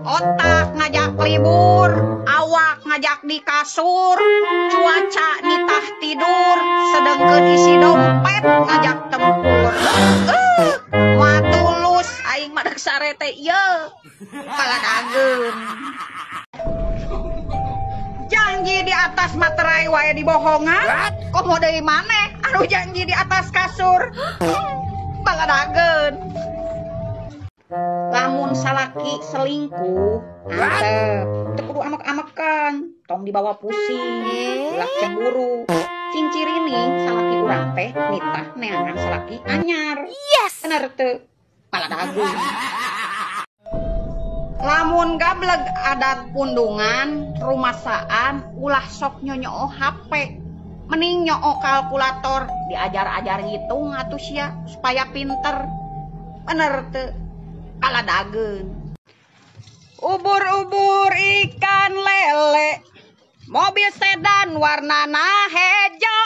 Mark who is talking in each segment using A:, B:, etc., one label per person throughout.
A: Otak ngajak libur, awak ngajak di kasur, cuaca nitah tidur, sedengkeun isi dompet ngajak tempur. Moal tulus aing mah deuk sare teh ieu. Kaladageun. Janji di atas materai wae dibohongan, komo deui maneh anu janji di atas kasur. Baladageun. Lamun salaki selingkuh, antep, teu kudu amek-amekan, tong dibawa pusing, ulah cemburu. Cing-cirining salaki urang teh nitah neangan salaki anyar.
B: Yes.
A: Bener teu? Baladageun. Lamun gableg adat pundungan, rumasaan ulah sok nyonyoo HP. Mending nyoo kalkulator, diajar-ajar ngitung atuh sia supaya pinter. Bener teu? Kaladageun. Ubur-ubur ikan lele, mobil sedan warnana hejo,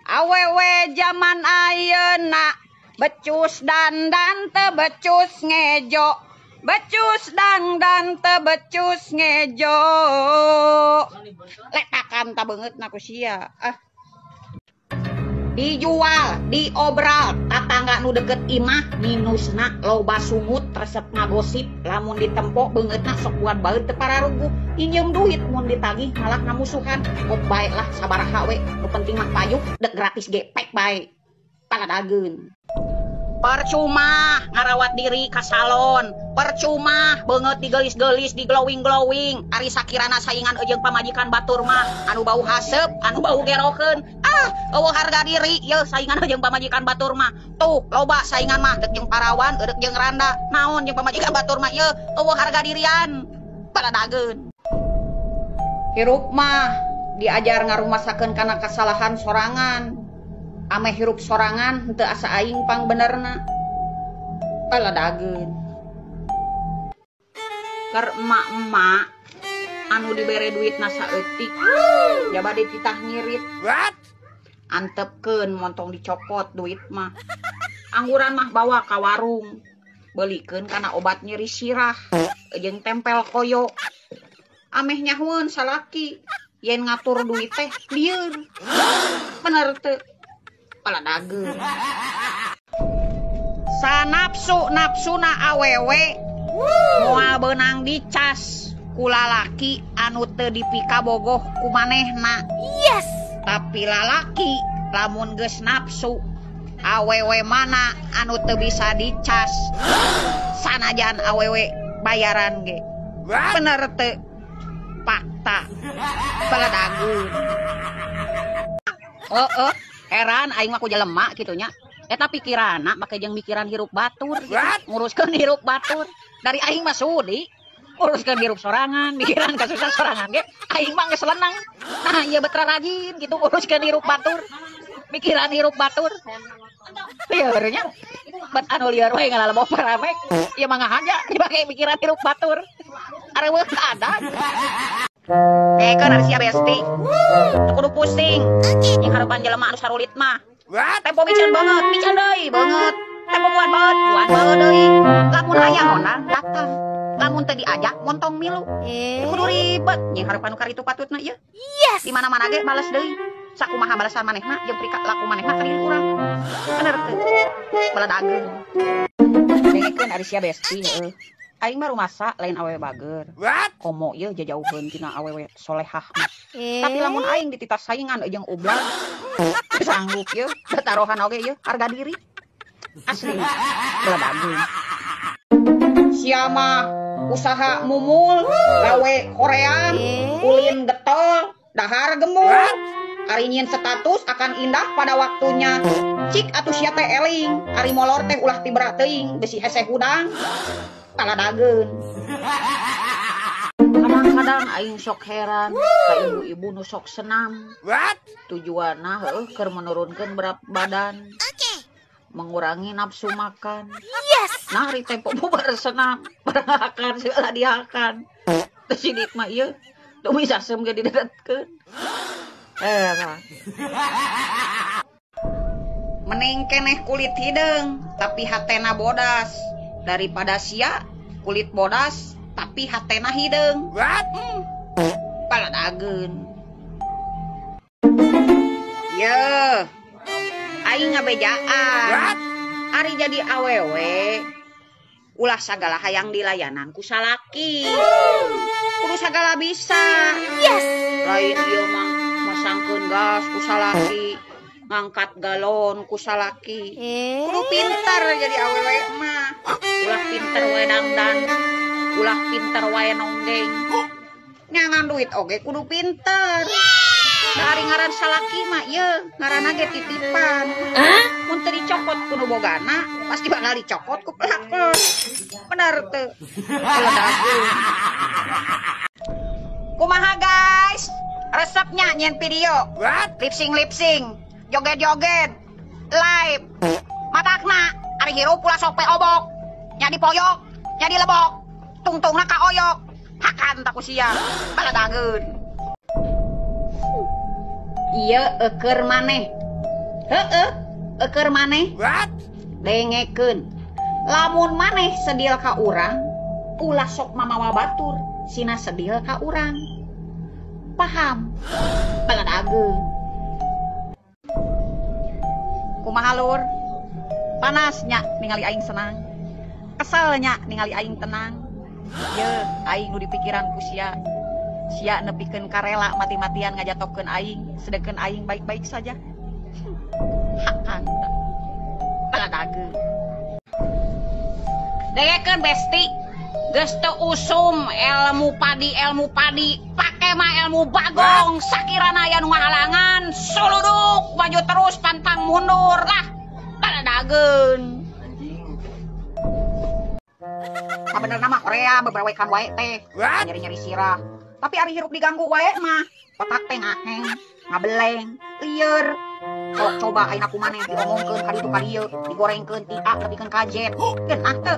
A: awewe jaman ayeuna, becus dandan teu becus ngejo, becus dandan teu becus ngejo. Letakan ta beungeutna ku sia. Ah. Dijual, diobral, tatangga nu deket imah minusna loba sungut resep ngagosip, lamun ditempo beungeutna sok buat baeut teu pararuguh, injem duit mun ditagih malah ngamusuhan. Kok bae lah sabaraha we, nu penting mah payuk dek gratis ge pek bae. Paladageun. Percuma ngarawat diri ka salon, percuma beungeut digelis-gelis, di glowing-glowing, ari sakirana saingan jeung pamajikan batur mah anu bau haseup, anu bau gerokeun. Ah, eueuh harga diri yeuh saingan jeung pamajikan batur mah. Tuh, loba saingan mah deuk jeung parawan, deuk jeung randa. Naon jeung pamajikan batur mah yeuh, eueuh harga dirian. Paladageun. Hirup mah diajar ngarumasakeun kana kasalahan sorangan. Ameh hirup sorangan henteu asa aing pang benerna. Paladageun. Keur emak-emak anu dibere duitna saeutik, jaba dititah ngirit.
B: What?
A: Antepkeun montong dicopot duit mah. Angguran mah bawa ka warung. Beulikeun kana obat nyeri sirah jeung tempel koyo. Ameh nyahueun salaki yen ngatur duit teh lieur. Bener teu? Paladageun. Sanapsu napsuna awewe moal beunang dicas ku lalaki anu teu dipikabogoh ku manehna.
B: Yes.
A: Tapi lalaki lamun geus nafsu awewe mana anu teu bisa dicas sanajan awewe bayaran ge. Bener teu? Fakta. Paladageun. Heeh. Heran aing mah ku jelema kitu nya. Eta pikiranna make jeung mikiran hirup batur gitu. Nguruskeun hirup batur. Dari aing mah sudi nguruskeun hirup sorangan, mikiran kasusah sorangan ge aing mah geus lenang. Nah, ieu betra rajin gitu nguruskeun hirup batur. Mikiran hirup batur. Lieur nya. Bet anu lieur we ngalalebo paramek. Ieu mah ngahaja dipake mikiran hirup batur. Areueuh adat. Keun ari sia besti. Teu kudu pusing. Jeung harepan jelema anu sarulit mah. Tempo miceun banget, miceun deui beungeut. Tempo buat banget, buat banget deui. Lamun hayang ngondang datang. Lamun teu diajak montong milu. Teu kudu ribet jeung harepan nu karitu patutna ieu.
B: Yes.
A: Di mana-mana ge bales deui. Sakumaha balasan manehna jeung laku manehna ka diri urang. Bener teu? Baladageun. Dengekeun ari sia besti heueuh. Aing mah rumasa lain awewe bager. Komo ieu jajauheun tina awewe solehah mah. Tapi lamun aing dititah saingan jeung ublang, sanggup ieu, taruhan oge ieu harga diri. Asli baladageun. Sia mah usaha mumul, gawe korean, ulin getol, dahar gemul. Ari nyieun status akan indah pada waktunya. Cik atuh sia teh eling, ari molor teh ulah tibra teuing, besi hese hudang. Paladageun. Kadang-kadang aing sok heran ka ibu-ibu nu sok senam. Tujuanna heueuh keur menurunkeun berat badan. Mengurangi nafsu makan.
B: Yes.
A: Nah, ari tempo bubar senam, berakan segala dihakan. Teu sidik mah ieu, teu bisa sem ge didedetkeun. Mending keneh kulit hideung tapi hatena bodas. Daripada sia kulit bodas tapi hatena hideung. Baladageun. Yeuh, aing ngabejaan. Ari jadi awewe ulah sagala hayang dilayanan ku salaki. Kudu sagala bisa.
B: Yes.
A: Lain ieu mah masangkeun gas ku salaki, ngangkat galon ku salaki. Kudu pintar jadi awewe mah. Ulah pinter wae dangdan, ulah pinter wae nonggeng. Nyangan duit oge kudu pinter. Dari ngaran salaki mah ieu ngaranna ge titipan. Mun teu dicokot ku nu bogana, pasti bakal dicokot ku pelakon. Bener teu? Kumaha guys? Resepnya nyen video. Lip sync lip sync, joget-joget, live. Matakna ari hirup ulah sok obok. Nya dipoyok, nya dilebok. Tungtungna kaoyok. Hakan tak usia. Baladageun. Ieu eukeur maneh. Heueuh, eukeur maneh. Dengekeun. Lamun maneh sedil ka urang, ulah sok mamawa batur, sina sedil ka urang. Paham? Baladageun. Kumaha lur? Panasnya ningali aing senang. Keselnya ningali aing tenang. Yeuh, aing nu dipikiran ku sia. Sia nepikeun karela mati-matian ngajatokeun aing, sedengkeun aing baik-baik saja. Hakan teh. Baladageun. Dengekeun besti, geus teu usum ilmu padi, pake mah ilmu bagong, sakirana aya nu ngahalangan, suluduk maju terus pantang mundur lah. Baladageun. Sabenerna mah Korea beberwekan wae teh, nyeri-nyeri sirah. Tapi ari hirup diganggu wae mah, otak teh ngaheng, ngabeleng, lieur. Sok coba ayeuna ku maneh diomongkeun ka ditu ka dieu, digorengkeun ti A nepikeun ka Z. Geunah teu?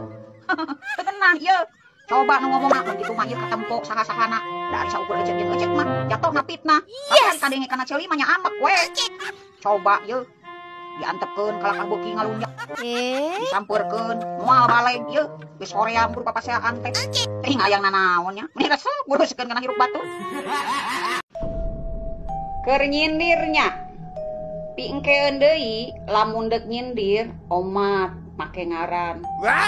A: Teu geunah ieu. Coba nu ngomongna mun kitu mah ieu katempo saha-sahana. Da ari saukur ecek jeung ecek mah jatohna fitnah. Tapi ari kadenge kana ceuli mah nya amek we. Coba ieu diantepkeun kalakah beuki ngalunjak. Disampeurkeun moal baleg ieu geus hoream kudu papaseaan teh. Teuing hayang nanaon nya. Meni resep nguruskeun kana hirup batur. Keur nyindirnya. Piengkeun deui lamun deuk nyindir omat make ngaran.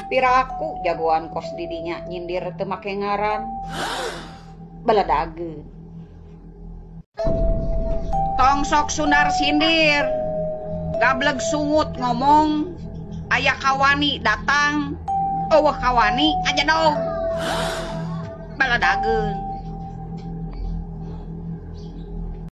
A: Piraku jagoan kos didinya nyindir teu make ngaran. Baladageun. Tong sok sundar sindir. Gableg sungut ngomong, aya kawani datang, eueuh kawani aja dong. Baladageun.